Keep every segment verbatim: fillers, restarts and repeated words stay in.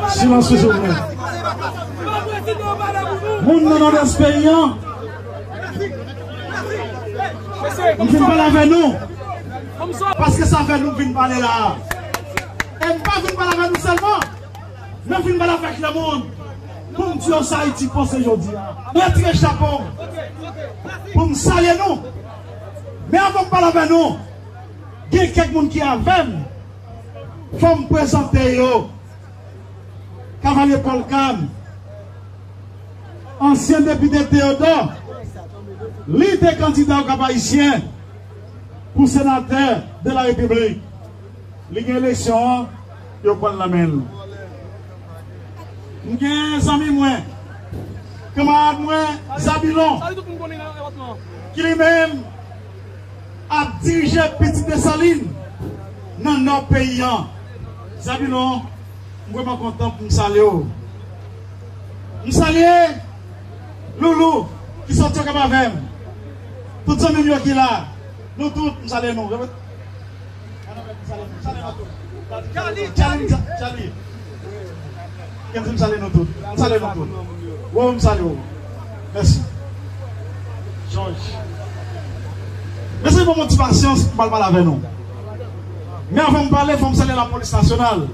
Silans, silvouplè. Moun nan nòdès peyi an, m vin pale avè nou. Paske sa fè nou vin pale la. E m pa vin pale avè nou sèlman, men m vin pale avèk lemonn. Pou m di yo sa Ayiti panse jodi a. M retire chapo pou m salye nou. Men avan m pale avè nou, gen kèk moun ki avè m. Fò m prezante yo. Kavalye Paul Cam, ansyen depite Teyodò, li te kandida Okap Ayisyen pou senatè de la Repiblik. Li gen eleksyon an, yo pran l nan men l. M gen zanmi mwen, kanmarad mwen, Zabilon, ki li menm ap dirije Pitit Desalin nan nò peyi an. Zabilon, m vrèman kontan pou m salye w. M salye Loulou ki sòti Okap avè m. Tout zanmi m yo ki la, nou tout, m salye nou. Charlie, Charlie, Charlie. Kèm di m salye nou tout. M salye nou tout. Wo, m salye w. Mèsi. George. Mèsi pou motivasyon, m pral pale avè nou. Men avan m pale, fò m salye lapolis nasyonal.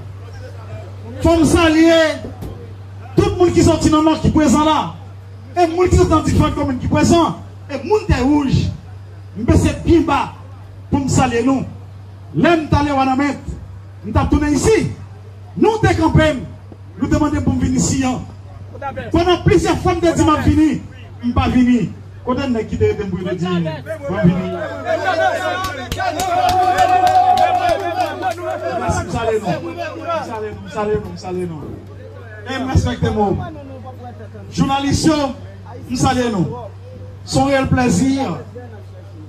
Fò m salye tout moun ki sòti nan nò ki prezan la. E moun ki sòti nan diferan komin ki prezan. E moun Tèwouj. M bese byen ba pou m salye nou. Lè m t ale Wanament, m t ap tounen isi. Nou te kanpe m, nou te mande m pou m vin isi an. Pandan plizyè fwa m te di m ap vini, m pa vini. Kote nèg ki te rete m pou yo te di, "Mwen vini"? Mèsi, m salye nou. M salye nou, m salye nou, m salye nou. E m respekte mo. Jounalis yo, m salye nou. Se yon reyèl plèzi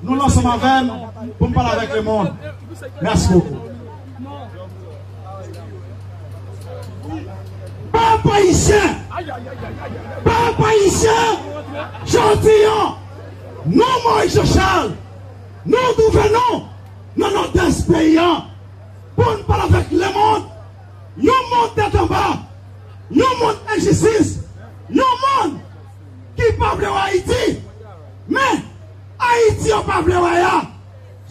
nou ansanm avè m pou m pale avèk lemonn. Mèsi bokou. Pèp ayisyen! Pèp ayisyen! Jodi a, nou, Moïse Jean Charles, nou twouve nou nan nòdès peyi a pou n pale avèk lemonn. Yon monn tèt anba, yon monn enjistis, yon monn ki pa vle wè Ayiti. Men, Ayiti yo pa vle wè a,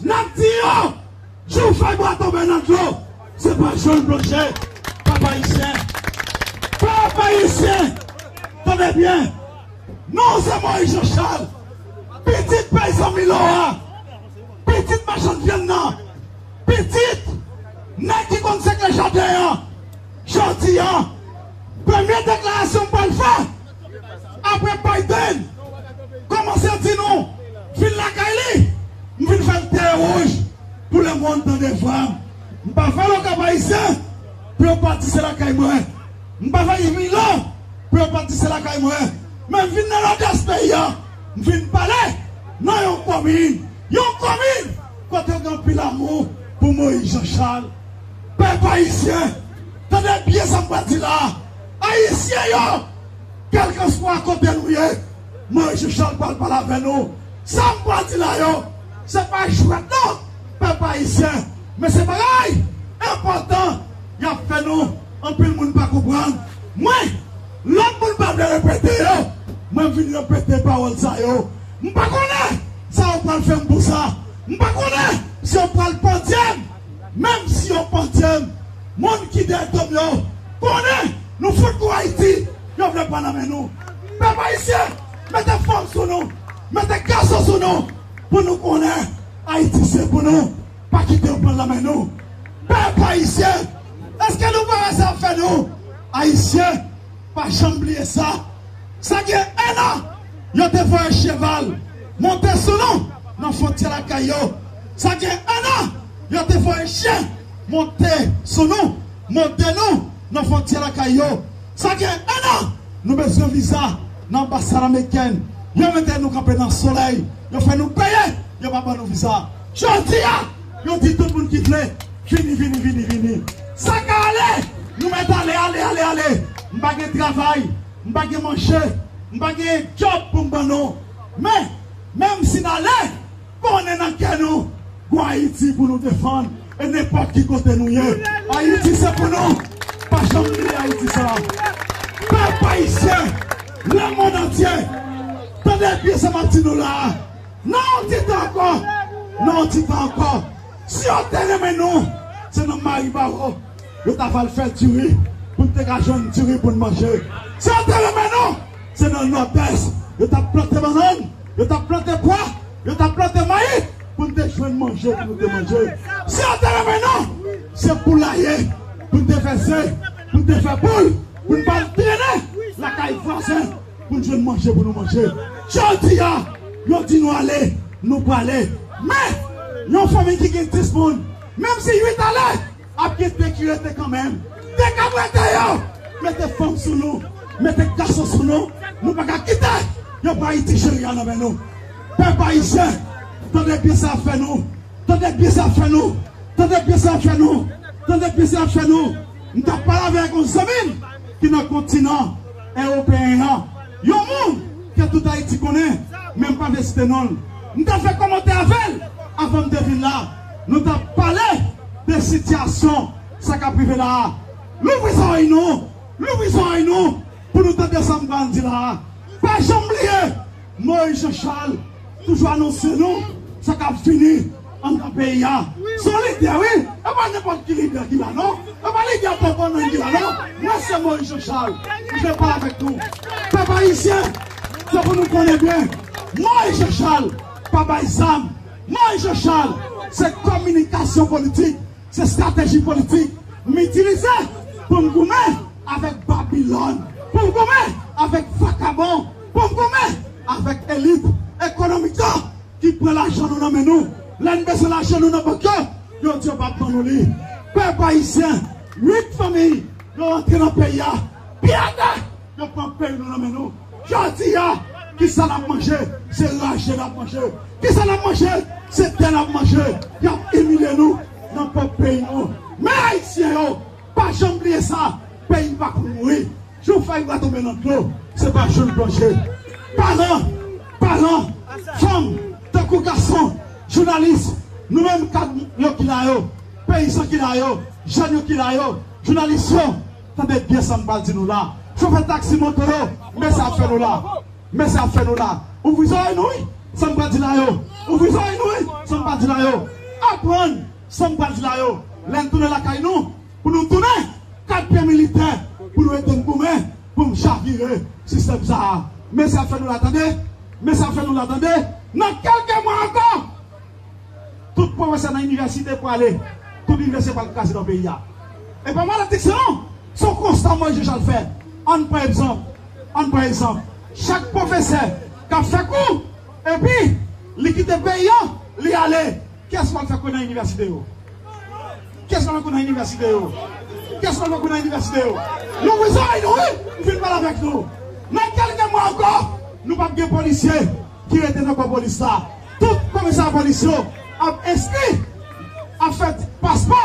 n ap di yo, jou fèy bwa tonbe nan dlo, se pa jou l plonje. Pèp ayisyen, pèp ayisyen, tande byen, nou se Moïse Jean Charles, pitit peyizan Milo a, pitit machann vyann nan, pitit nèg ki konn sekle jaden an. Jodi a, premye deklarasyon m pral fè, apre Biden kòmanse di nou, vin lakay li, m vin fè l tè wouj pou lemonn tande vwa m. M pa fè l Okap ayisyen pou yo pa di se lakay mwen. M pa fè l Milo pou yo pa di se lakay mwen. Men m vin nan lòdès peyi a, m vin pale nan yon komin, yon komin kote gen anpil amou pou Moïse Jean Charles. Pèp ayisyen, tande byen sa m pral di la. Ayisyen yo, kèlkanswa kote nou ye, Moïse Jean Charles pral pale avè nou. Sa m pral di la yo, se pa jwèt non, pèp ayisyen, men se bagay enpòtan y ap fè nou. Anpil moun pa konprann. Mwen, lòt moun pa vle repete yo, mwen vin repete pawòl sa yo. M pa konnen sa yo pral fè m pou sa. M pa konnen si yo pral pandye m. Menm si yo pandye m, moun ki dèyè do m yo konnen nou fout kou Ayiti yo vle pran nan men nou. Pèp ayisyen, mete fanm sou nou, mete gason sou nou, pou nou konnen Ayiti se pou nou. Pa kite yo pran nan men nou. Pèp ayisyen, èske nou pa wè sa ap fè nou? Ayisyen, pa janm bliye sa. Sa gen enn an, yo te voye cheval monte sou nou nan fwontyè lakay yo. Sa gen enn an, yo te voye chen monte sou nou, mòde nou nan fwontyè lakay yo. Sa gen enn an, nou bezwen viza nan anbasad amerikèn. Yo mete nou kanpe nan solèy, yo fè nou peye, yo pa ban nou viza. Jodi a, yo di tout moun ki vle, vini, vini, vini, vini. Sa ka ale, nou mèt ale, ale, ale, ale. M pa gen travay, m pa gen manje, m pa gen djòb pou m ban nou. Men, menm si n ale, konnen nan kè nou, gon Ayiti pou nou defann. E nenpòt ki kote nou ye, Ayiti se pou nou. Pa janm bliye Ayiti sa. Pèp ayisyen, lemonn antye, tande byen sa m ap di nou la a. Nan yon ti tan ankò, nan yon ti tan ankò, si yo te renmen nou, se nan Maribawo yo ta pral fè diri pou n te ka jwenn diri pou n manje. Si yo te renmen nou, se nan Nòdès yo t ap plante bannann, yo t ap plante pwa, yo t ap plante mayi pou n te jwenn manje pou nou te manje. Si yo te renmen nou, se poulaye pou n te fè ze, pou n te fè poul, pou n pa al trennen lakay vwazen pou n jwenn manje pou nou manje. Jodi a, yo di nou ale, nou prale. Men, yon fanmi ki gen dis moun, menm si uit ale, ap gen de ki rete kanmenm. De k ap rete yo, mete fanm sou nou, mete gason sou nou. Nou pa ka kite yo pran Ayiti cheri a nan men nou. Pèp ayisyen, tande byen sa ap fè nou. Tande byen sa ap fè nou. Tande byen sa ap fè nou. Tande byen sa ap fè nou. M t ap pale avèk yon zanmi m ki nan kontinan ewopeyen an. Yon moun ke tout Ayiti konnen, men m pa vle site non l. M t ap fè kòmantè avè l avan m te vin la. Nou t ap pale de sitiyasyon sa k ap rive la a. Louvri zòrèy nou, louvri zòrèy nou pou nou tande sa m pral di la a. Pa janm bliye, Moïse Jean Charles toujou anonse nou sa k ap vini anndan peyi a. Se yon lidè, wi. E pa nenpòt ki lidè ki la, non. E pa lidè pòpò nan ki la, non. Mwen, se Moïse Jean Charles. M vle pale avèk nou. Pèp ayisyen, se pou nou konnen byen. Moïse Jean Charles pa bay zam. Moïse Jean Charles, se kominikasyon politik. Se estrateji politik m itilize pou m goumen avèk Babilòn, pou m goumen avèk vakabon, pou m goumen avèk elit ekonomik yo ki pran lajan nou nan men nou. Lè n bezwen lajan nou nan bank yo, yo di yo p ap ban nou li. Pèp ayisyen, uit fanmi yo rantre nan peyi a. Pyè de yo pran peyi nou nan men nou. Jodi a, kisa n ap manje? Se raje n ap manje. Kisa n ap manje? Se tè n ap manje. Y ap imilye nou nan pwòp peyi nou. Men ayisyen yo, pa janm bliye sa, peyi n pa pou mouri. Jou fèy bwa tonbe nan dlo, se pa jou l plonje. Paran, paran, fanm, tankou gason, jounalis, nou menm kad yo ki la yo, peyizan ki la yo, jèn yo ki la yo, jounalis yo, tande byen sa m pral di nou la. Chofè taksi moto yo, men sa ap fè nou la. Men sa ap fè nou la. Ouvri zòrèy nou, wi, sa m pral di la yo. Ouvri zòrèy nou, wi, sa m pral di la yo. Aprann sa m pral di la yo. Lè n tounen lakay nou, pou nou tounen kat pye militè, pou nou ede n goumen, pou n chavire sistèm sa a. Men sa ap fè nou la, tande. Men sa ap fè nou la, tande. Nan kèlke mwa ankò, tout pwofesè nan inivèsite prale. Tout inivèsite pral kraze nan peyi a. E pa malediksyon, non. Se yon konsta Moïse Jean Charles fè. Ann pran egzanp. Ann pran egzanp. Chak pwofesè k ap fè kou, epi li kite peyi a, li ale. Kiyès pral fè kou nan inivèsite yo? Kiyès pral fè kou nan inivèsite yo? Kiyès pral fè kou nan inivèsite yo? Louvri zòrèy nou, wi. M fin pale avèk nou. Nan kèlke mwa ankò, nou p ap gen polisye ki rete nan kò polis la. Tout komisè polis yo ap enskri, ap fè paspò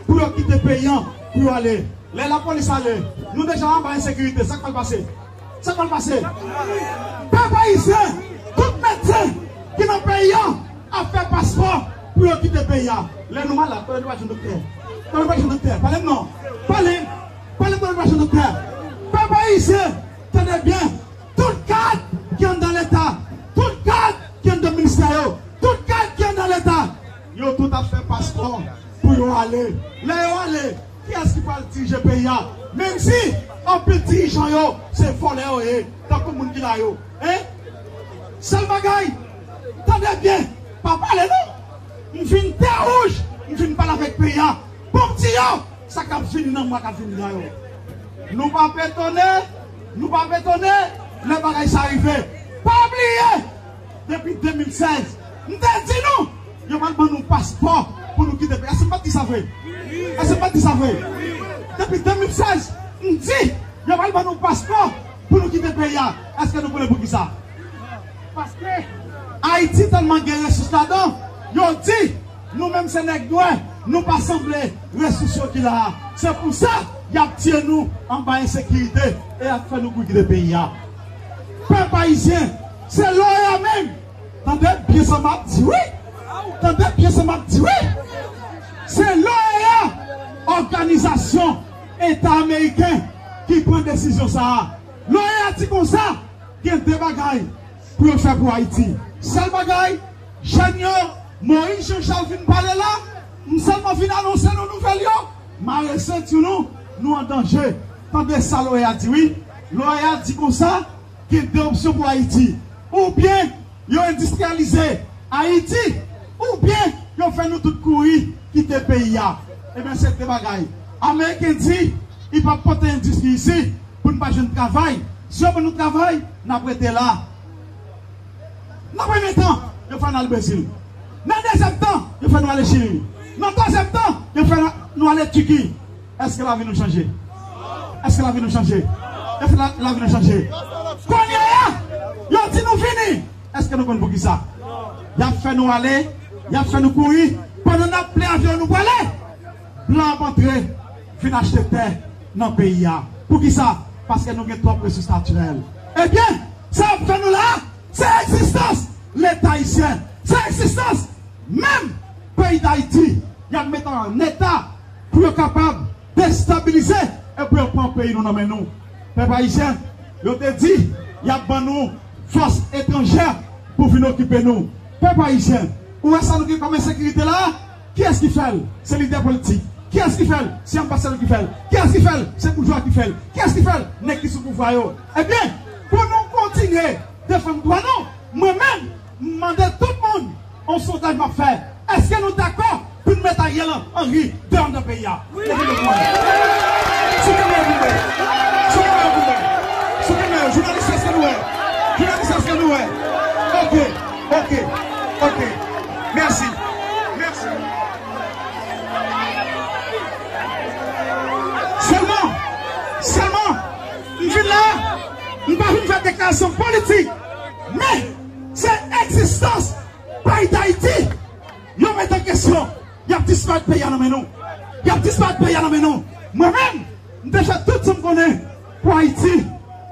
pou yo kite peyi an, pou yo ale. Lè lapolis ale, nou deja anba ensekirite. Sa k pral pase? Sa k pral pase? Pèp ayisyen, tout medsen ki nan peyi an ap fè paspò pou yo kite peyi a. Lè nou malad, kote nou pral jwenn doktè? Kote nou pral jwenn doktè? Pale m non. Pale. Pale m kote nou pral jwenn doktè. Pèp ayisyen, tande byen. Tout kad ki anndan Leta, tout kad ki anndan ministè yo, tout kad ki anndan Leta, yo tout ap fè paspò pou yo ale. Lè yo ale, kiyès ki pral dirije peyi a? Menm si anpil dirijan yo se vòlè yo ye, tankou moun ki la yo. Hein? Sèl bagay, tande byen, pa pale non. M vin tè wouj, m vin pale avèk peyi a. Pou m di yo, sa k ap vini nan mwa k ap vini la yo. Nou p ap etone, nou p ap etone lè bagay sa rive. Pa bliye, depi de mil sèz, m te di nou, yo pral ban nou paspò pou nou kite peyi. Èske m pa t di sa vre? Èske m pa t di sa vre? Depi de mil sèz, m di, yo pral ban nou paspò pou nou kite peyi a. Èske nou konnen poukisa? Paske Ayiti tèlman gen resous ladan, yo di, nou menm se nèg nwè, nou pa sanble resous yo ki la a. Se pou sa, y ap tiye nou anba ensekirite e y ap fè nou kouri kite peyi a. Pèp ayisyen, se lè a menm. Tande byen sa m ap di, wi. Tande byen sa m ap di, wi. Se l'OEA, Òganizasyon Eta Ameriken, ki pran desizyon sa a. L'OEA di konsa, gen de bagay pou yo fè pou Ayiti. Sèl bagay, jèn yo, Moïse Jean Charles vin pale la, m sèlman vin anonse nou nouvèl yo, mare senti nou, nou an danje. Tande sa l'OEA di wi. L'OEA di konsa, gen de opsyon pou Ayiti. Oubyen yo endistriyalize Ayiti, oubyen yo fè nou tout kouri kite peyi a. Ebyen, se de bagay. Ameriken di, li p ap pote endistri isi pou n pa jwenn travay. Si yo ban nou travay, n ap rete la. Nan premye tan, yo fè n al Brezil. Nan dezyèm tan, yo fè nou ale Chili. Nan twazyèm tan, yo fè nou ale Tiki. Èske lavi nou chanje? Èske lavi nou chanje? Èske la- lavi nou chanje? Kounye a, yo di nou vini. Èske nou konn poukisa? Y ap fè nou ale, y ap fè nou kouri. Pandan n ap plen avyon nou prale, blan ap antre, vin achte tè nan peyi a. Poukisa? Paske nou gen twòp resous natirèl. Ebyen, sa y ap fè nou la, se egzistans Leta ayisyen. Se egzistans menm peyi Dayiti. Y ap mete an eta pou yo kapab destabilize e pou yo pran peyi nou nan men nou. Pèp ayisyen, yo te di y ap ban nou fòs etranjè pou vin okipe nou. Pèp ayisyen, ou wè sa nou gen kòm ensekirite la a? Kiyès ki fè l? Se lidè politik. Kiyès ki fè l? Se anbasadè ki fè l. Kiyès ki fè l? Se boujwa ki fè l. Kiyès ki fè l? Nèg ki sou pouvwa yo. Ebyen, pou nou kontinye defann dwa nou, mwen menm, m mande tout moun, yon sondaj m ap fè. Èske nou dakò pou n met Ariel Henry deyò anndan peyi a? Leve men pou mwen. Sou kenbe pou mwen. Sou kenbe pou mwen. Sou kenbe, jounalis, èske nou wè? Jounalis, èske nou wè? Ok, ok, ok. Mèsi. Mèsi. Sèlman, sèlman, m vin la, m pa vin fè deklarasyon politik, men se egzistans peyi Dayiti yo met an kesyon. Y ap disparèt peyi a nan men nou. Y ap disparèt peyi a nan men nou. Mwen menm, m te fè tout sa m konnen pou Ayiti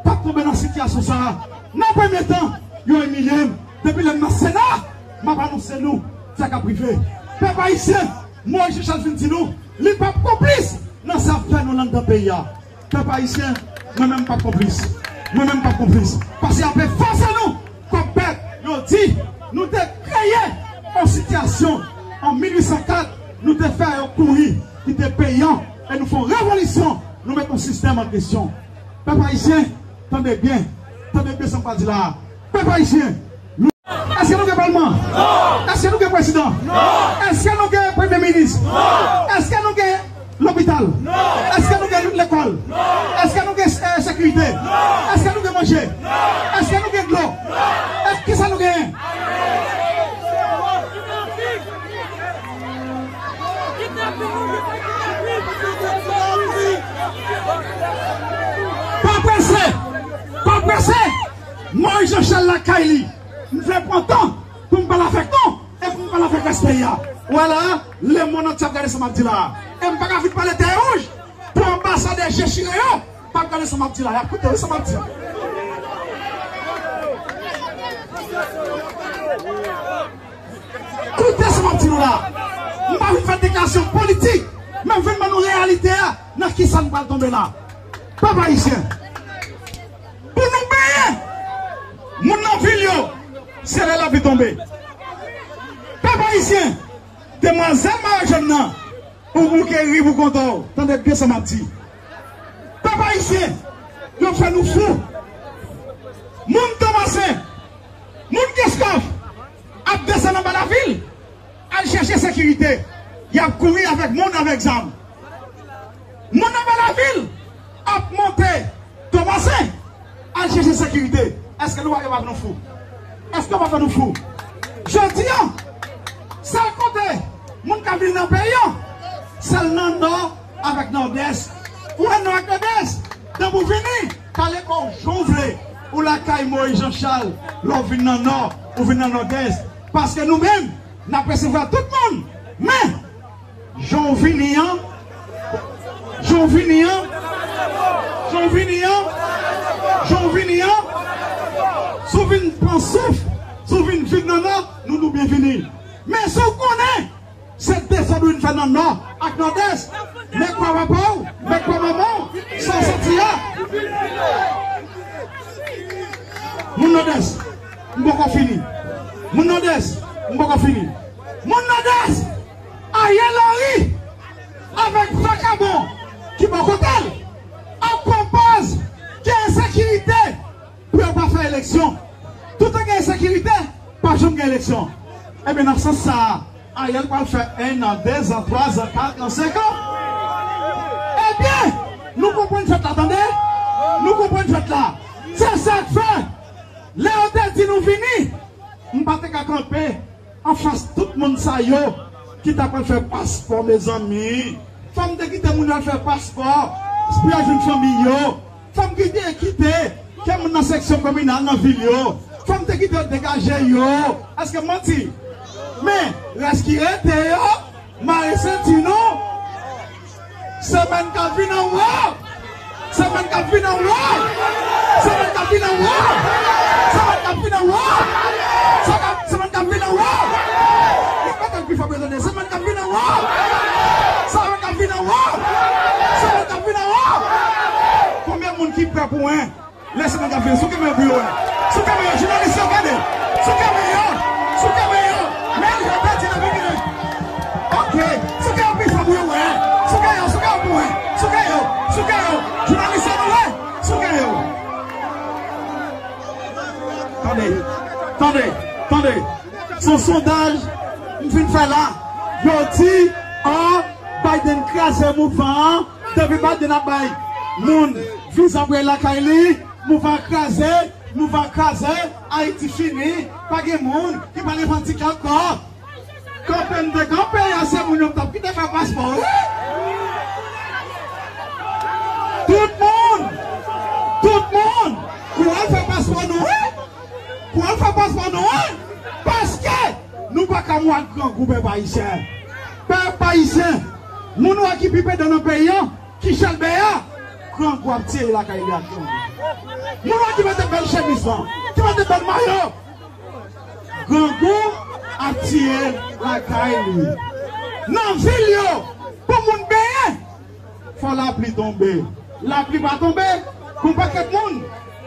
pa t tonbe nan sitiyasyon sa a. Nan premye tan, yo imilye m. Depi lè m nan Sena, m ap anonse nou sa k ap rive. Pèp ayisyen, Moïse Jean Charles vin di nou, li p ap konplis nan sa y ap fè nou anndan peyi a. Pèp ayisyen, mwen menm m p ap konplis. Mwen menm m p ap konplis. Paske y ap efase nou kòm pèp. Yo di, nou te kreye yon sitiyasyon an mil uit san kat, nou te fè yo kouri kite peyi an, e nou fè yon revolisyon, nou met yon sistèm an kesyon. Pèp ayisyen, tande byen, tande byen sa m pral di la a. Pèp ayisyen, nou, èske nou gen palman? Non! Èske nou gen prezidan? Non! Èske nou gen premye minis? Non! Èske nou gen lopital? Non! Èske nou gen lekòl? Non! Èske nou gen, eh, sekirite? Non! Èske nou gen manje? Non! Èske nou gen dlo? Non! Èske, kisa nou genyen? Pa prese! Pa prese! Moïse Jean Charles lakay li. M vle pran tan pou m pale avèk nou e pou m pale avèk rès peyi a. Ou wè la, lemonn antye ap gade sa m ap di la a. E m pa ka vin pale tè wouj pou anbasadè je chire yo p ap gade sa m ap di la a. Y ap koute wi sa m ap di. Koute sa m ap di nou la. M pa vin fè deklarasyon politik, men m vin ban nou reyalite a nan kisa n pral tonbe la. Pèp ayisyen, pou nou benyen moun nan vil yo, se lè lapli tonbe. Pèp ayisyen, demwazèl mayo jòn nan, ou bouke ri pou kontan w. Tande byen sa m ap di. Pèp ayisyen, yo fè nou fou. Moun Tomasen, moun Keskòf ap desann anba lavil, al chèche sekirite. Y ap kouri avèk moun avèk zam. Moun anba lavil ap monte Tomasen, al chèche sekirite. Èske nou pa, yo pa fè nou fou? Èske yo pa fè nou fou? Jodi a, sèl kote moun ka vin nan peyi an, sèl nan Nò avèk Nòdès. Ou wè Nò ak Nòdès, tanpri vini, kale kò w jan w vle. Ou lakay Moïse Jean Charles, lè w vin nan Nò, ou vin nan Nòdès. Paske nou menm, n ap resevwa tout moun. Men, jan w vini an, jan w vini an, jan w vini an, jan w vini an, si w vin pran souf, si w vin viv nan Nò, nou di w byenvini. Men si w konnen se de Sandwin fè nan Nò ak Nòdès. Mèt kwa papa w, mèt kwa manman w, sa w santi a? Moun Nòdès, m poko fini. Moun Nòdès, m poko fini. Moun Nòdès, Ariel Henry avèk vakabon ki bò kote l ap pran pòz gen ensekirite pou yo pa fè eleksyon. Toutan gen ensekirite, pa janm gen eleksyon. Ebyen, nan sans sa a, Ariel pral fè en an, de zan, twa zan, kat an, senk an. Ebyen, nou konprann fèt la, tande? Nou konprann fèt la. Se sa k fè, lè yo te di nou vini, m pa te ka kanpe anfas tout moun sa yo ki ta pral fè paspò, mezanmi. Fò m te kite moun yo al fè paspò pou y al jwenn fanmi yo. Fò m kite, kite kè moun nan seksyon kominal nan vil yo. Fò m te kite yo degaje yo. Èske m manti? Men, rès ki rete yo, mare senti nou. Semèn k ap vin an wè! Semèn k ap vin an wè! Semèn k ap vin an wè! Semèn k ap vin an wè! Sa k ap, semèn k ap vin an wè! Li pa t pi fò bezwen de semèn k ap vin an wè! Semèn k ap vin an wè! Semèn k ap vin an wè! Konbyen moun ki prè pou en? Lè semèn k ap vini, sou kenbe yo pou yo wè. Sou kenbe yo, jounalis yo, gade. Sou kenbe yo, sou kenbe yo. Men yo pèdi nan vini. Ok, sou kenbe yo pi fò pou yo wè. Sou kenbe yo, sou kenbe yo pou wè. Sou kenbe yo, sou kenbe yo. Jounalis yo, nou wè. Sou kenbe yo. Tande, tande, tande. Se yon sondaj m fin fè la. Yo di, an, Biden kraze mouvman an. Depi Biden ap bay moun viza pou y al lakay li, mouvman an kraze, mouvman an kraze, Ayiti fini, pa gen moun ki pral revandike ankò. Kanpe m te kanpe a, se moun yo m t ap kite fè paspò, wi. Tout moun, tout moun, kouri al fè paspò nou, wi. Kouri al fè paspò nou, wi. Paske nou pa ka mwa grangou pèp ayisyen. Pèp ayisyen, moun ou wè ki pi pedan nan peyi an, ki chèlbè a, grangou ap tiye lakay li ak grangou. Moun ou wè ki mete bèl chemiz lan, ki mete bèl mayo, grangou ap tiye lakay li. Nan vil yo, pou moun benyen, fò lapli tonbe. Lapli pa tonbe, gon pakèt moun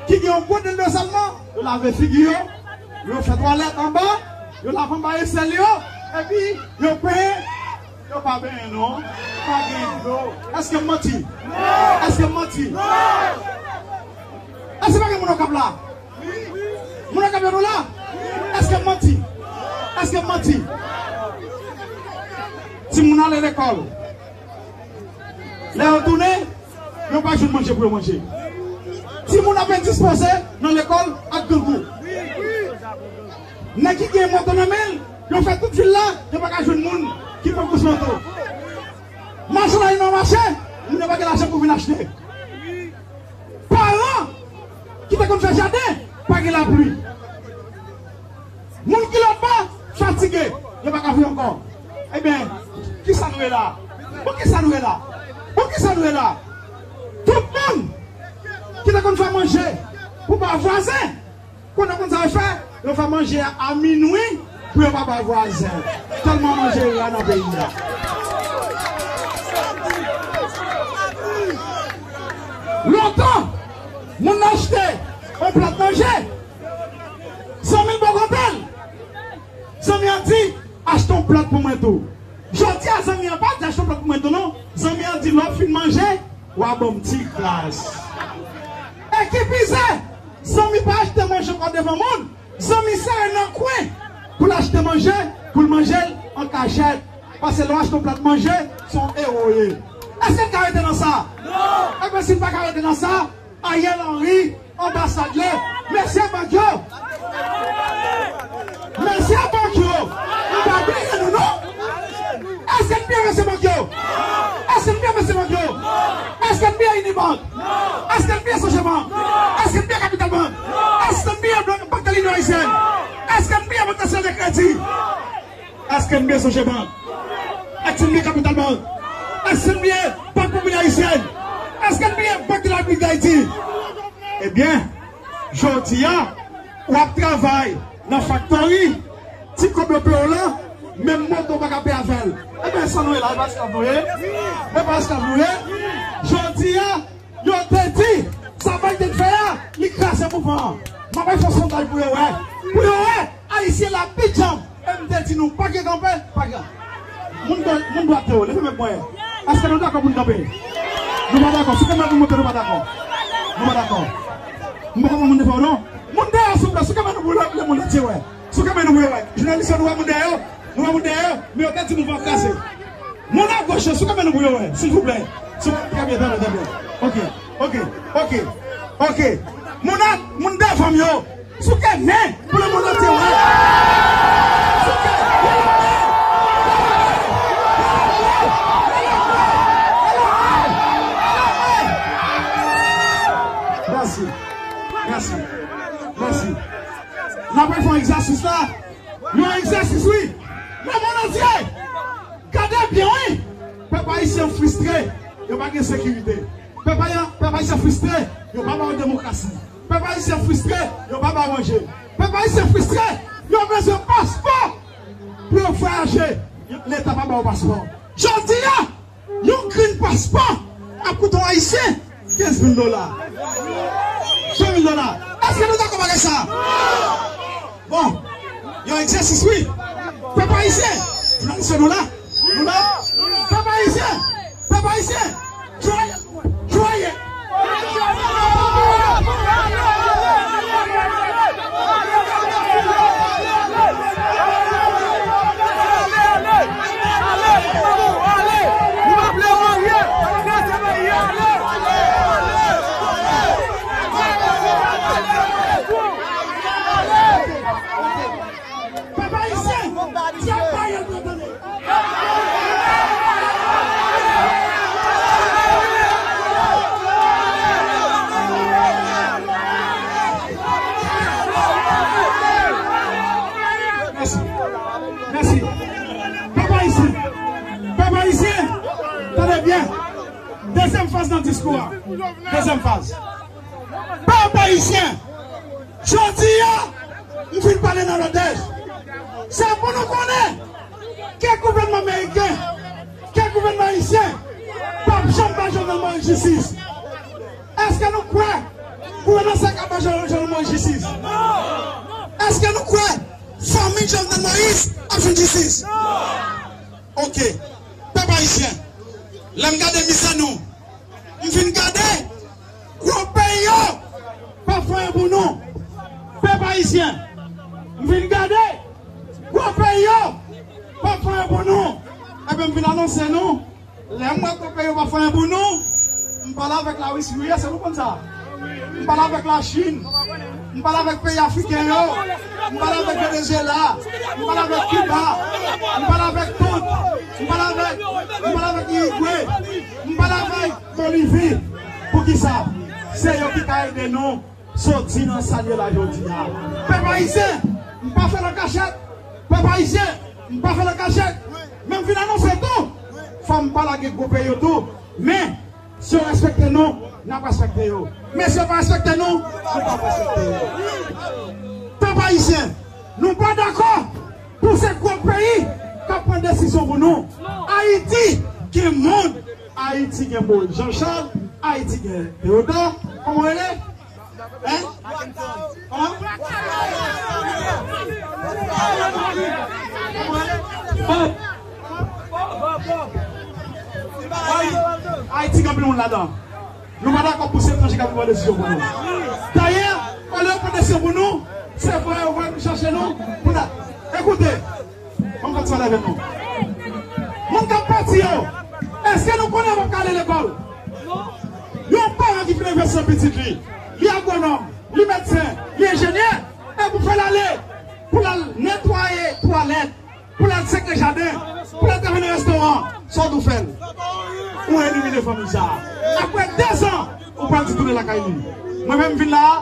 ki gen yon gwo dil de sèlman, yo lave figi yo, yo fè twalèt anba, yo lave anba esèl yo, epi yo penyen, yo pa benyen non, pa gen dlo. Èske m manti? Èske m manti? Èske pa gen moun Okap la? Moun Okap yo nou la? Èske m manti? Èske m manti? Timoun ale lekòl. Lè yo tounen, yo pa jwenn manje pou yo manje. Timoun ap endispoze nan lekòl ak grangou. Nèg ki gen moto nan men l, yo fè tout vil la, yo pa ka jwenn moun ki pran kous moto. Machann ale nan mache, moun yo pa gen lajan pou vin achte. Paran ki te konn fè jaden, pa gen lapli. Moun ki lòtbò fatige, yo pa ka viv ankò. Ebyen, kisa nou ye la? Pou kisa nou ye la? Pou kisa nou ye la? Tout moun ki te konn fè manje pou ba vwazen, kounye a konn sa yo fè? Yo fè manje a, a minwi pou yo pa ba vwazen. Tèlman manje ra nan peyi a. Lontan, moun nan achte yon plat manje, zanmi l bò kote l. Zanmi an di, achte yon plat pou mwen tou. Jodi a, zanmi an pa di achte yon plat pou mwen tou non. Zanmi an di, lè w fin manje, w a ban m ti kras. E ki pi zè, zanmi pa achte manje ankò devan moun. Zanmi sere nan kwen pou l achte manje, pou l manje l an kachèt. Paske lè w achte yon plat manje, se yon ewo w ye. Èske n ka rete nan sa? Non! Ebyen, si n pa ka rete nan sa, Ariel Henry, anbasad la, mesye bank yo! Mesye bank yo! Nou pa bliye nou, non! Èske n bliye mesye bank yo? Èske n bliye mesye bank yo? Èske n bliye Unibank? Èske n bliye Sogebank? Èske n bliye Capital Bank? Èske n bliye Bank, Bank de l'Union Haïtienne? Èske n bliye Bank Nationale de Crédit? Èske n bliye Sogebank? Èske n bliye Capital Bank? Èske n bliye Bank Popilè Ayisyèn? Èske n bliye Bank de la Repiblik Dayiti? Ebyen, jodi a, w ap travay nan faktori, ti kòb yo peye w la, Menm moto pa ka peye avè l. Ebyen, sa nou ye la, e pa esklav nou ye? E pa esklav nou ye? Jodi a, yo te di, sa Biden fè a, li kraze mouvman an. M ap fè yon sondaj pou yo wè. Pou yo wè, Ayisyen la pi djanm. E m te di nou, pa gen kanpe, pa gen. Moun dwa-, moun dwat yo, leve men pou mwen. Èske nou dakò pou n kanpe? Nou pa dakò. Sou kanpe nou montre nou pa dakò. Nou pa dakò. M pa konprann moun defo non. Moun dèyè souple, sou kanpe nou pou lè, lè moun antye wè. Sou kanpe nou pou yo wè. Jounalis yo, nou wè moun dèyè yo. Nou wè moun dèyè yo. Men yo te di mouvman kraze. Moun agoch yo, sou kanpe nou pou yo wè. Silvouplè. Sou, trè byen, trè byen, trè byen. Ok, ok, ok, ok. Moun a, moun devan m yo. Souke men pou lemonn antye wè. Souke. Mèsi. Mèsi. Mèsi. N ap fè yon egzèsis la. Yon egzèsis, wi. Lemonn antye. Gade byen, wi. Pèp ayisyen fristre. Yo pa gen sekirite. Pèp ayan-, pèp ayisyen fristre, yo pa ba yo demokrasi. Pèp ayisyen fristre, yo pa ba yo manje. Pèp ayisyen fristre, yo bezwen paspò pou yo vwayaje. Leta pa ba yo paspò. Jodi a, yon grenn paspò ap koute yon ayisyen kenz mil dola. Ven mil dola. Èske nou dakò bagay sa? Bon, yon egzèsis, wi. Pèp ayisyen, jounalis yo, nou la. Nou la. Pèp ayisyen, pèp ayisyen, jwaye, jwaye. Pèp ayisyen, dyab pa ye pou tande. Mèsi. Mèsi. Pèp ayisyen. Pèp ayisyen. Tande byen. Dezyèm faz nan diskou a. Dezyèm faz. Pèp ayisyen. Jodi a, m fin pale nan lòdèj. Se pou nou konnen ke gouvènman meriken, ke gouvènman ayisyen p ap janm ba Jovenel Moïse jistis. Èske nou kwè gouvènman sa ka ba Jovenel, Jovenel Moïse jistis? Èske nou kwè fanmi Jovenel Moïse ap jwenn jistis? Ok. Pèp ayisyen, lè m gade mizè nou, m fin gade gwo peyi yo p ap fè anyen pou nou. Pèp ayisyen, m fin gade gwo peyi yo p ap fè anyen pou nou. Ebyen, m vin anonse nou, lè m wè gwo peyi yo p ap fè anyen pou nou, m pale avèk Larisi, wi, èske nou konn sa? M pale avèk Lachin. M pale avèk peyi afriken yo. M pale avèk Venezuela. M pale avèk Kiba. M pale avèk tout. M pale avèk, m pale avèk Irigwe. M pale avèk Bolivi. Poukisa? Se yo ki ka ede nou soti nan sa n ye la jodi a. Pèp ayisyen, m pa fè l an kachèt. Pèp ayisyen, m pa fè l an kachèt. Men m vin anonse tou, fò m pa lage gwo peyi yo tou. Men, si yo respekte nou, n ap respekte yo. Men si yo pa respekte nou, nou p ap respekte yo. Pèp ayisyen, nou pa dakò pou se gwo peyi k ap pran desizyon pou nou. Ayiti gen moun. Ayiti gen Moïse Jean Charles. Ayiti gen Théodore. Kòman w rele? Hein? Kòman? Bob. Ayiti gen anpil moun ladan. Nou pa dakò pou se etranje k ap pran desizyon pou nou. Dayè, olye yo pran desizyon pou nou, se fwa yo voye nou chache nou pou n a-, ekoute, ban m fè ti pale avè nou. Moun k ap pati yo, èske nou konnen yo p ap ka ale lekòl? Yon paran ki fin envesti nan pitit li, li agwonòm, li medsen, li enjenyè, e pou fè l ale, pou l al netwaye twalèt, pou l al seke jaden, pou l al travay nan restoran, sa w di w fè l? Ou elimine fanmi sa a. Apre dezan, ou pral di tounen lakay li. Mwen menm m vin la a,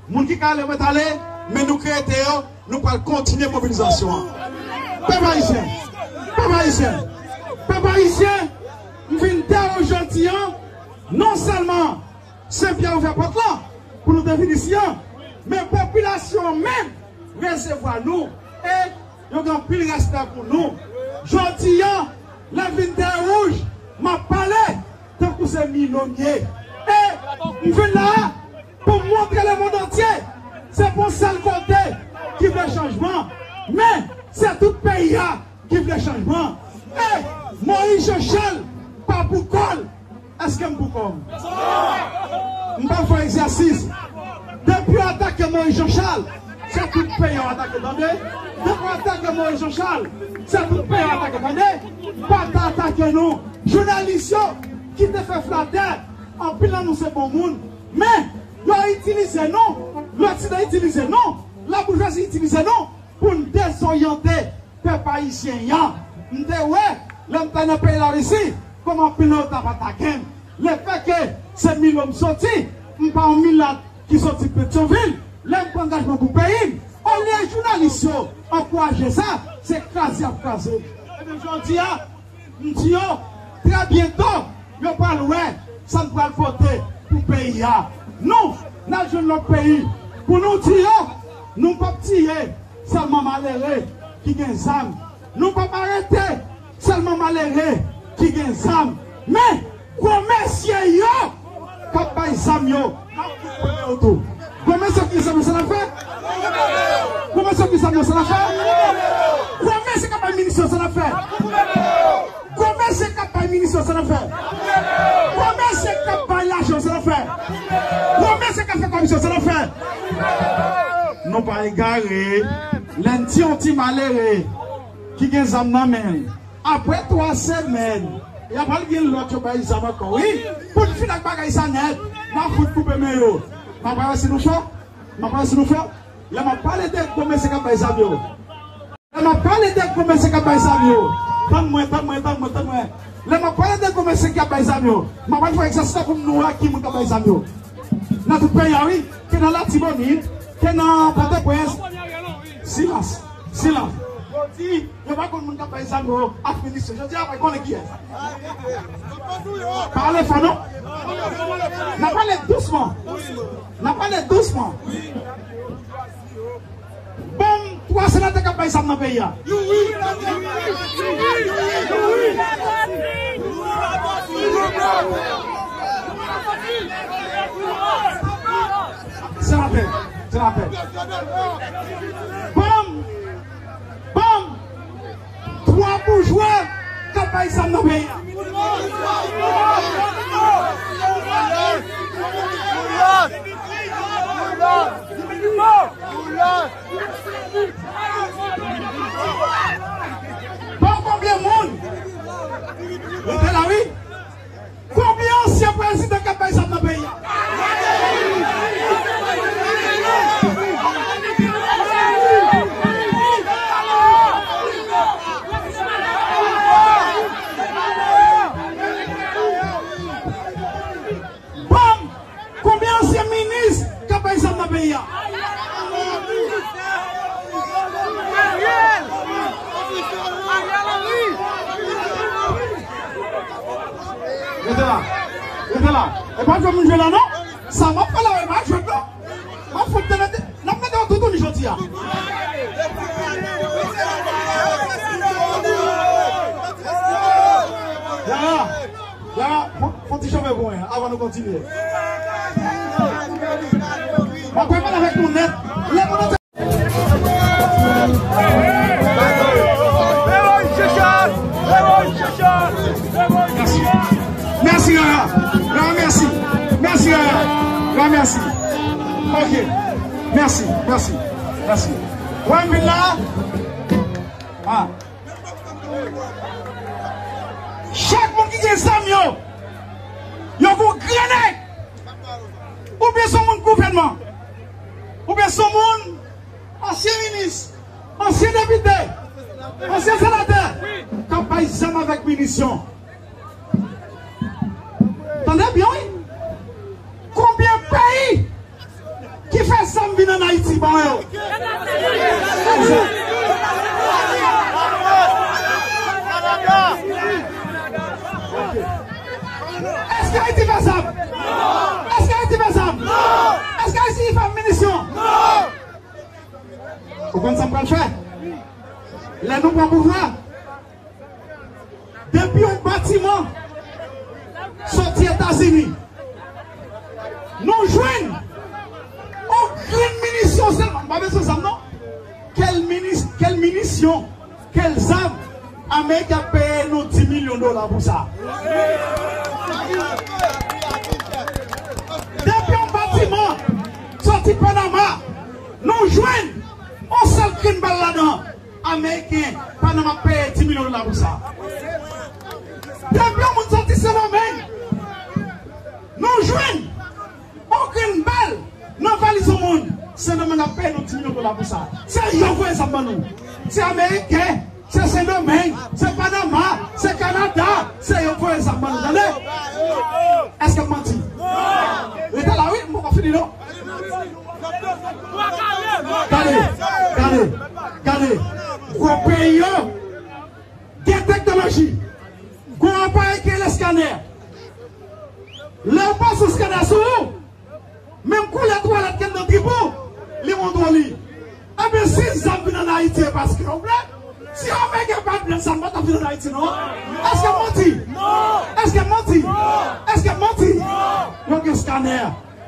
moun ki ka ale, yo mèt ale, men nou ki rete yo, nou pral kontinye mobilizasyon an. Pèp ayisyen, pèp ayisyen, pèp ayisyen, m vin di w jodi a, non sèlman Senpyè ouvè pòt lan pou nou te vin isi an, men popilasyon an menm resevwa nou. E Yo gen anpil respè pou nou. Jodi a, lè vin tè wouj, m ap pale tankou se Milo m ye. E m vin la a pou m montre lemonn antye se pa yon sèl kote ki vle chanjman, men se tout peyi a ki vle chanjman. E Moyiz Janchal pa pou kò l. Èske m pou kò m? M pa fè egzèsis. Depi yo atake Moyiz Janchal, se tout peyi a yo atake, tande. Depi yo atake Moyiz Janchal, se tout peyi a yo atake, tande. Pa ta atake nou. Jounalis yo ki te fè flatè, anpil nan nou se bon moun. Men, yo itilize nou, lòt sila itilize nou, laboujwazi itilize nou pou n dezoryante pèp ayisyen an. M te wè, lè m t nan peyi Larisi, kòman anpil nan yo t ap atake m. Lefètke se Milo m soti, m pa yon milat ki soti Petyonvil, lè m pran angajman pou peyi m, olye jounalis yo ankouraje sa, se kraze y ap kraze m. Ebyen, jodi a, m di yo, trè byento, yo pral wè sa n pral pote pou peyi a. Nou, n al jwenn lòt peyi pou nou di yo, nou p ap tiye sèlman malere ki gen zam. Nou p ap arete sèlman malere ki gen zam. Men, gwo mesye yo k ap bay zam yo, n ap fout pran yo tou. Gwo mesye ki gen zam yo, sa n ap fè? Gwo mesye ki gen zam yo, sa n ap fè? Gwo mesye k ap bay minis yo, sa n ap fè? Gwo mesye k ap bay minis yo, sa n ap fè? Gwo mesye k ap bay lajan yo, sa n ap fè? Gwo mesye k ap fè kòmsyon, sa n ap fè? Nou pa egare. Lè n di yon ti malere ki gen zam nan men l, apre twa semèn, y ap al gen lòt yo bay zam ankò, wi. Pou n fin ak bagay sa nèt, n a fout koupe men yo. M ap wè si nou fò. M ap wè si nou fò. Lè m ap pale de gwo mesye k ap bay zam yo. Lè m ap pale de gwo mesye k ap bay zam yo. Tann mwen, tann mwen, tann mwen, tann mwen. Lè m ap pale de gwo mesye k ap bay zam yo, m ap al fè egzèsis la pou m nou wè ki moun k ap bay zam yo. Nan tout peyi a, wi. Ke nan Latibonit, ke nan Pòtoprens. Silans. Silans. Yo di, yo pa konn moun k ap bay zam yo ak minis yo. Jodi a, pa konnen kiyès. Pale fò non. N a pale dousman. N a pale dousman. Ban m twa senatè k ap bay zam nan peyi a. Senatè, senatè. Ban m, ban m twa boujwa k ap bay zam nan peyi a. Bon, konbyen moun? Rete la, wi. Konbyen ansyen prezidan k ap bay zam nan peyi a? Ban m, konbyen ansyen minis k ap bay zam nan peyi a? Rete la. Rete la. E pa jwe moun jwe la non. Sa m ap fè la, e pa jwe non. M ap fout tande. N ap mete w toutouni jodi a. Yaya, Yaya, fon, fon ti chome pou mwen avan nou kontinye. M ap pale avèk nou nèt. Lè moun Mèsi. Mèsi, Yaya. Yaya, mèsi. Mèsi, Yaya. Yaya, mèsi. Ok. Mèsi, mèsi, mèsi. Wè m vin la. Ah. Chak moun ki gen zam yo, yo gon grenèg. Oubyen se yon moun gouvènman. Oubyen se yon moun ansyen minis, ansyen depite, ansyen senatè, k ap bay zam avèk minisyon. Tande byen, wi. Konbyen peyi ki fè zam vin ann Ayiti ban yo? Èske Ayiti fè zam? Èske Ayiti fè zam? Èske Ayiti fè minisyon? Ou konn sa m pral fè? Lè nou pran pouvwa, depi yon batiman soti Etazini, nou jwenn yon grenn minisyon sèlman. M pa bezwen zam, non. Kèl minis-, kèl minisyon, kèl zam, Ameriken ap peye nou dis milyon dola pou sa. Depi yon batiman soti Panama, nou jwenn yon sèl grenn bal ladan, Ameriken, Panama ap peye dis milyon dola pou sa. Depi yon moun soti Sendomeng, nou jwenn yon grenn bal nan valiz yon moun, Sendomeng ap peye nou dis milyon dola pou sa. Se yo voye zam ban nou. Se Ameriken, se Sendomeng, se Panama, se Kanada, se yo voye zam ban nou, tande? Èske m manti? Rete la, wi, m poko fini, non. Gade, gade, gade. Gwo peyi yo gen teknoloji. Gwo aparèy ki rele eskanè. Lè w pase eskanè sou ou, menm koulè twalèt ki anndan trip ou, li montre w li. Ebyen, si zam vin ann Ayiti, e paske yo vle. Si Ameriken pa t vle, zam pa t ap vin ann Ayiti, non. Èske m manti? Èske m manti? Èske m manti? Yo gen eskanè.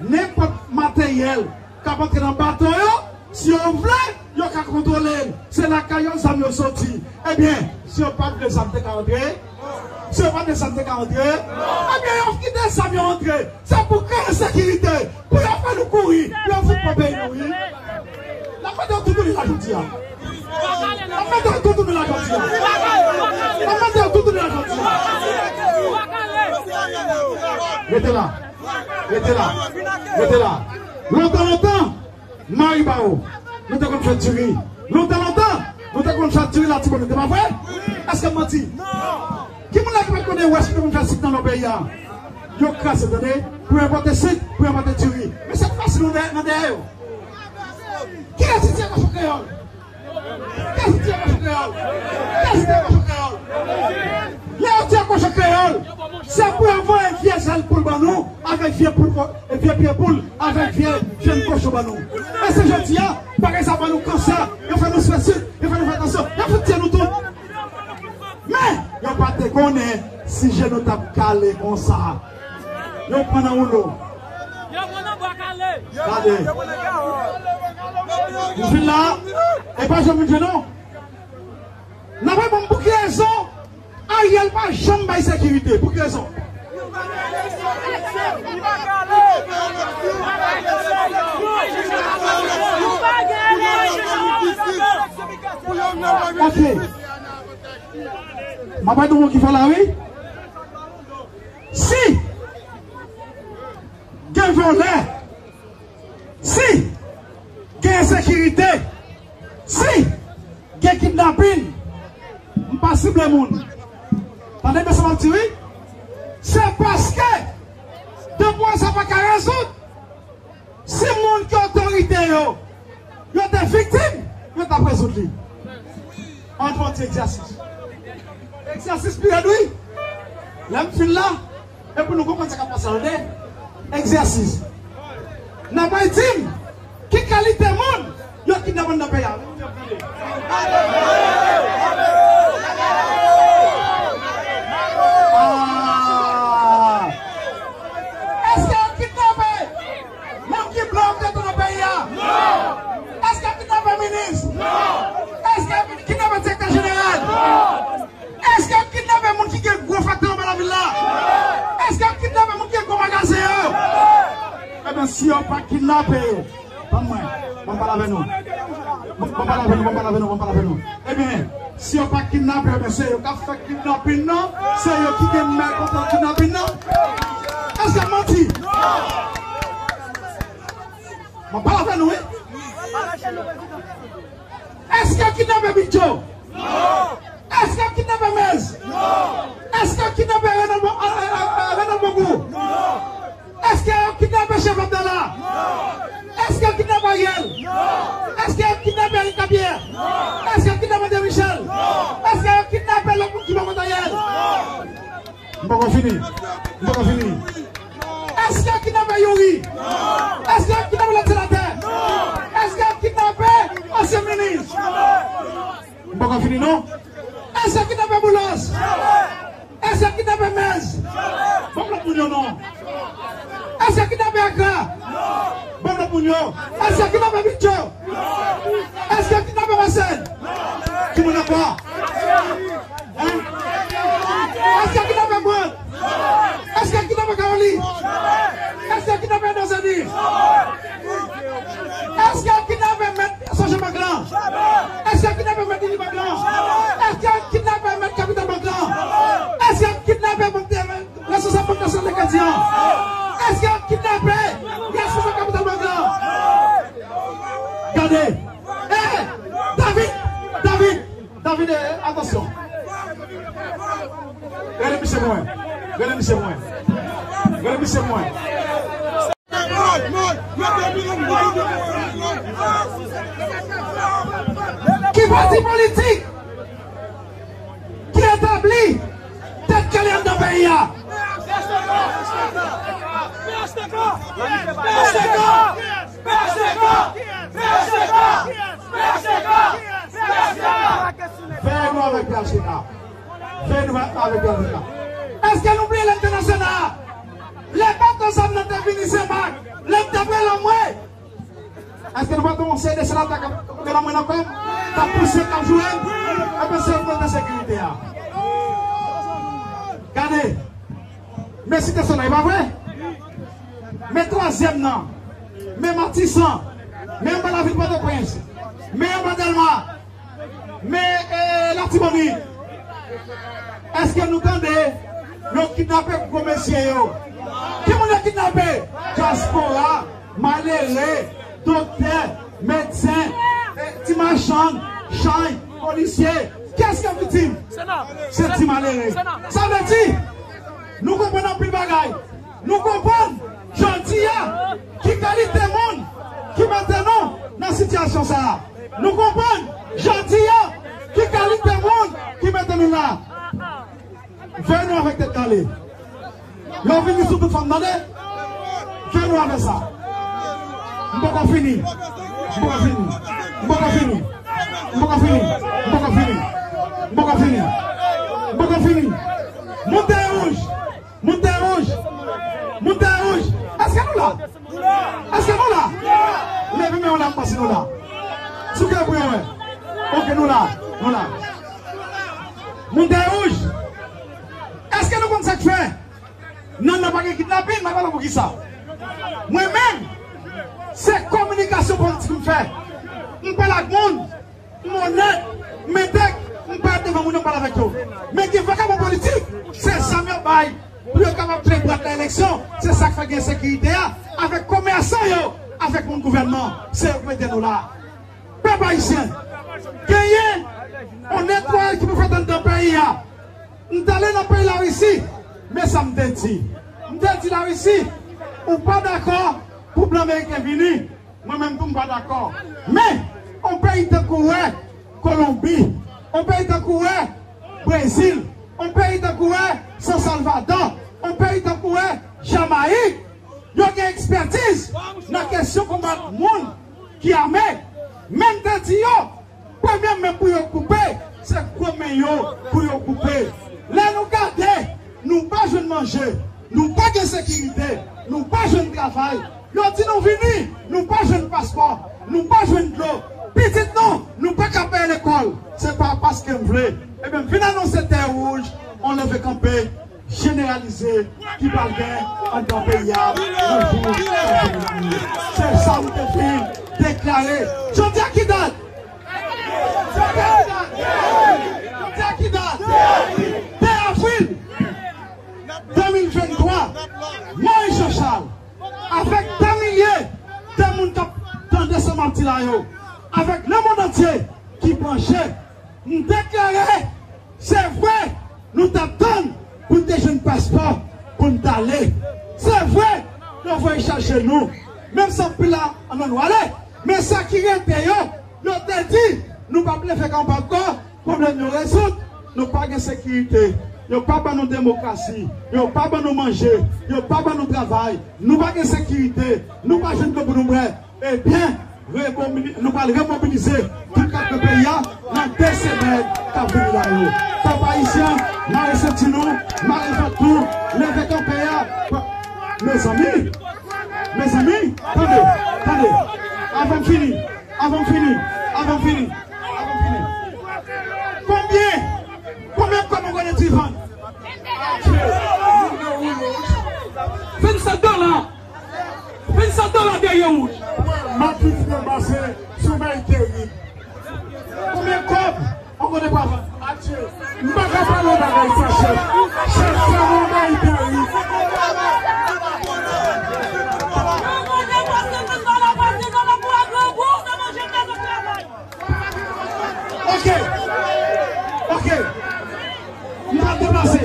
Nenpòt materyèl k ap antre nan bato yo, si yo vle, yo ka kontwole l. Se lakay yo zam yo soti. Ebyen, si yo pa t vle zam te ka antre, si yo pa t vle zam te ka antre, ebyen, yo kite zam yo antre. Se pou kreye ensekirite, pou yo fè nou kouri, pou yo fout pran peyi nou, wi. N ap mete yo toutouni la jodi a. N ap mete yo toutouni la jodi a. N ap mete yo toutouni la jodi a. Rete la. Rete la. Rete la. Lontan, lontan, Maribawou, nou te konn fè diri. Lontan, lontan, nou te konn fè diri Latibonit, se pa vre? Èske m manti? Ki moun la ki pa t konnen wès ki te konn fè sik nan nò peyi a? Yo kraze, tande, pou enpòte sik, pou enpòte diri. Men sa k fasil nan dèyè, nan dèyè yo. Kiyès ki tire kochon kreyòl? Kiyès ki tire kochon kreyòl? Kiyès ki tire kochon kreyòl? Lè yo tire kochon kreyòl, se pou yo voye vye zèl poul ban nou, avèk vye poul ko-, vye pye poul, avèk vye, vye kochon ban nou. Men se jodi a, bagay sa ban nou kansè, yo fè nou fè sik, yo fè nou fè tansyon, yo fout tiye nou tout. Men, yo pa te konnen si je nou t ap kale konsa. Yo pran nan woulo. Yo pran nan bwa kale. Gade. M fin la. E pa janm vin non. N ap reponn pou ki rezon Ariel pa janm bay sekirite. Pou ki rezon? Ok. M ap bay nou yon ki fò la, wi. Si gen vòlè, si gen ensekirite, si gen kidnapin, m pa sible moun. Tande byen sa m ap di, wi. Se paske depi sa pa ka rezoud, si moun ki otorite yo, yo te viktim, yo t ap rezoud li. Ann fè yon ti egzèsis. Egzèsis pi rèd, wi. Lè m fin la, e pou nou konprann sa k ap pase la, tande. Egzèsis. N a pral di m ki kalite moun yo kidnape anndan peyi a. Ah! Èske yo kidnape moun ki blan yo mete nan peyi a? Non! Èske yo kidnape minis? Non! Èske yo kidnape direktè jeneral? Non! Èske yo kidnape moun ki gen gwo faktè anba lavil la? Non! Èske yo kidnape moun ki gen gwo magazen yo? Non! Ebyen, si yo pa kidnape yo, ban mwen, ban m pale avè nou. Ban m pale avè nou, ban m pale avè nou, ban m pale avè nou. Ebyen, si yo pa kidnape, ebyen, se yo k ap fè kidnapin nan, se yo ki gen men kontan kidnapin nan. Èske m manti? M ap pale avè nou, wi. Èske yo kidnape Bidjo? Non! Èske yo kidnape Mez? Non! Èske yo kidnape Renald Bo-, a, a, a, a, Renald Bongou? Non! Èske yo kidnape Chèf Abdala? Non! Èske yo kidnape Ariel? Non! Èske yo kidnape Eric Lapierre? Non! Èske yo kidnape André Michel? Non! Èske yo kidnape lòt moun ki pa konn anyen? Non! M poko fini. M poko fini. Èske yo kidnape Youri? Non! Èske yo kidnape lòt senatè? Non! Èske yo kidnape ansyen minis? Non! M pa, Pa fini non. Èske kidnapè Boulos? Èske kidnapè Mèz? Ban m lòt moun yo non. Èske kidnapè Akra? Ban m lòt moun yo. Èske kidnapè Pitcho? Èske kidnapè Masen? Ki moun ankò? Hein? Èske kidnapè Brant? Èske kidnapè Kawoli? Èske kidnapè Dozeni? Èske kidnapè mèt Soje Bank lan? Èske kidnapè mèt Inibank lan? Èske kidnapè mèt Kapital Bank lan? Èske kidnapè bank te responsab Bank Nasyonal de Kredi an? Èske kidnapè responsab Kapital Bank lan? Gade! Eh! David! David! David, eh, atansyon! Gade misye mwen! Gade misye mwen! Gade misye mwen! Ki pati politik ki etabli Tèt Kale anndan peyi a? Veye nou avèk P H T K. Veye nou avèk P H T K. Èske nou bliye lè n te nan Sena a? Lè bato zam nan te vini Senmak, lè n te pran lanmwey. Èske nou pa t wè yon seri de senatè k ap pran lanmwey nan kò m, k ap pouse, k ap joure m? Ebyen, se yo k mete sekirite a. Gade, men Site Solèy, pa vre? Men twazyèm nan, men Matisan, men anba lavil Pòtoprens, men anba Dèlma, men, eh, Latibonit. Èske nou tande yo kidnape gwo mesye yo? Ki moun yo kidnape? Dyaspora, malere, doktè, medsen, eh, ti machann, chay, polisye. Kiyès ki viktim? Se ti malere. Sa vle di, nou konprann anpil bagay. Nou konprann jodi a ki kalite moun ki mete nou nan sitiyasyon sa a. Nou konprann jodi a ki kalite moun ki mete nou la. Veye nou avèk Tèt Kale. Yo vini sou tout fanm, tande? Veye nou avèk sa. M poko fini. M poko fini. M poko fini. M poko fini. M poko fini. M poko fini. M poko fini. Montay Wouj. Montay Wouj! Montay Wouj! Èske nou la? Èske nou la? Leve men w la, m panse nou la. Sou kè pou yo wè. Oke, nou la. Nou la. Montay Wouj! Èske nou konn sa k fè nan nan pa gen kidnapin? M ap pale poukisa. Mwen menm, se kominikasyon politik m fè. M pale ak moun. M onèt, m entèg, m parèt devan moun yo, m pale avèk yo. Men gen vakabon politik, se zam y ap bay pou yo kapab fè bwat nan eleksyon. Se sa k fè gen ensekirite a, avèk komèsan yo, avèk moun gouvènman. Se yo k mete nou la. Pèp ayisyen, genyen yon netwayaj ki pou fèt anndan peyi a. M t ale nan peyi Larisi, men sa m te di. M te di Larisi, ou pa dakò pou blan meriken vini. Mwen menm tou m pa dakò. Men, yon peyi tankou wè Kolonbi, yon peyi tankou wè Brezil, yon peyi tankou wè San Salvadò, yon peyi tankou wè Jamayik, yo gen ekspètiz nan kesyon konbat moun ki ame. Men m te di yo, premye men pou yo koupe, se gwo men yo pou yo koupe. Lè nou gade, nou pa jwenn manje, nou pa gen sekirite, nou pa jwenn travay. Yo di nou vini, nou pa jwenn paspò, nou pa jwenn dlo. Pitit nou, nou pa ka peye lekòl. Se pa paske m vle. Ebyen, m vin anonse tè wouj, yon leve kanpe jeneralize ki pral gen anndan peyi a nan jou sa vini. Se sa m te fin deklare. Jodi a ki dat? Jodi a ki dat? Jodi a ki dat? De avril de mil venntwa, Moïse Jean Charles, avèk dè milye de moun k ap tande sa m ap di la yo, avèk lemonn antye ki branche, m deklare, se vre, nou t ap tann pou n te jwenn paspò pou n t ale. Se vre, yo voye chache nou. Menm si anpil la annan nou ale. Men sa ki rete yo, yo te di, nou p ap leve kanpe ankò, pwoblèm yo rezoud, nou pa gen sekirite, yo pa ban nou demokrasi, yo pa ban nou manje, yo pa ban nou travay, nou pa gen sekirite, nou pa jwenn dlo pou nou bwè. Ebyen, Remobili-, nou pral remobilize tout kat nan peyi a nan de semèn k ap vini la yo. Pèp ayisyen, mare senti nou, mare vant nou, leve kanpe a. Mezanmi, mezanmi, tande, tande. Avan m fini, avan m fini, avan m fini, avan m fini. Konbyen, konbyen kòb ou konnen ti vann? Vennsenk dola. Vennsenk dola dèyè wouj. Matrix nan pase sou bay terib. Konbyen kòb? Ankò de papa. Adye. M pa ka pale yon bagay sa, chèf. Chèf, sa yon bagay terib. Ok. Ok. M pral deplase.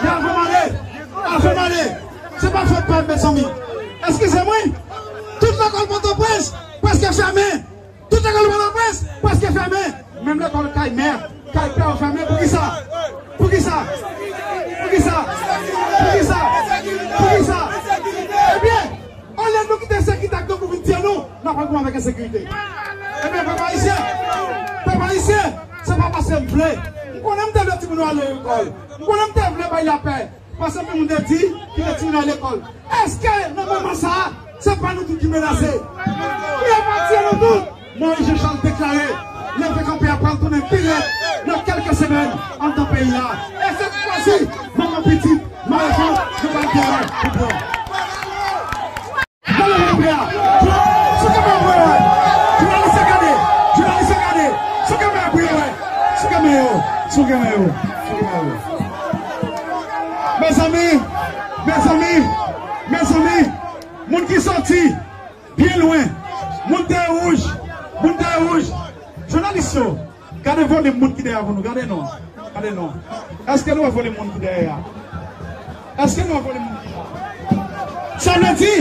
Men avan m ale, avan m ale, se pa fòt pa m, mezanmi. Eskize mwen. Tout lekòl Pòtoprens prèske fèmen. Tout lekòl Pòtoprens prèske fèmen. Menm lekòl kay mè, kay pè yo fèmen. Poukisa? Poukisa? Poukisa? Poukisa? Poukisa? Ebyen, olye nou kite ensekirite ak grangou vin tiye nou, n ap pran avèk ensekirite. Ebyen, pèp ayisyen, pèp ayisyen, se pa paske m vle. M konnen m te vle timoun yo ale lekòl. M konnen m te vle bay lapè. Paske moun te di, kite timoun yo al lekòl. Èske nan moman sa a, se pa nou tout ki menase? Li apatyen nou tout. Moïse Jean Charles deklare, leve kanpe a pral tounen pi rèd nan kèlke semèn anndan peyi a. E se chwazi, manman pitit, marefanm, nou pral genyen pou pran. Gade leve kanpe a. Sou kanpe a pou yo wè. Jounalis yo gade. Jounalis yo gade. Sou kanpe a pou yo wè. Sou kanpe yo. Sou kanpe yo. Sou kanpe yo. Mezanmi, mezanmi, mezanmi, moun ki soti byen lwen, moun tè wouj, moun tè wouj, jounalis yo, gade volim moun ki dèyè pou nou, gade non, gade non. Èske nou wè volim moun ki dèyè a? Èske nou wè volim moun ki la? Sa vle di,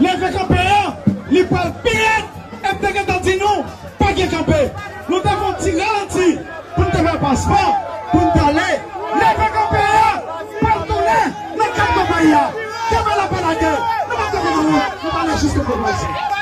leve kanpe a, li pral pi rèd, e m te gentan di nou, pa gen kanpe. Nou te fè yon ti ralanti pou n te fè paspò, pou n t ale. Leve kanpe a, pral tounen nan kat konpayi a. Kenbe la pa lage, nou p ap dekouraje, nou pale jis konpayi.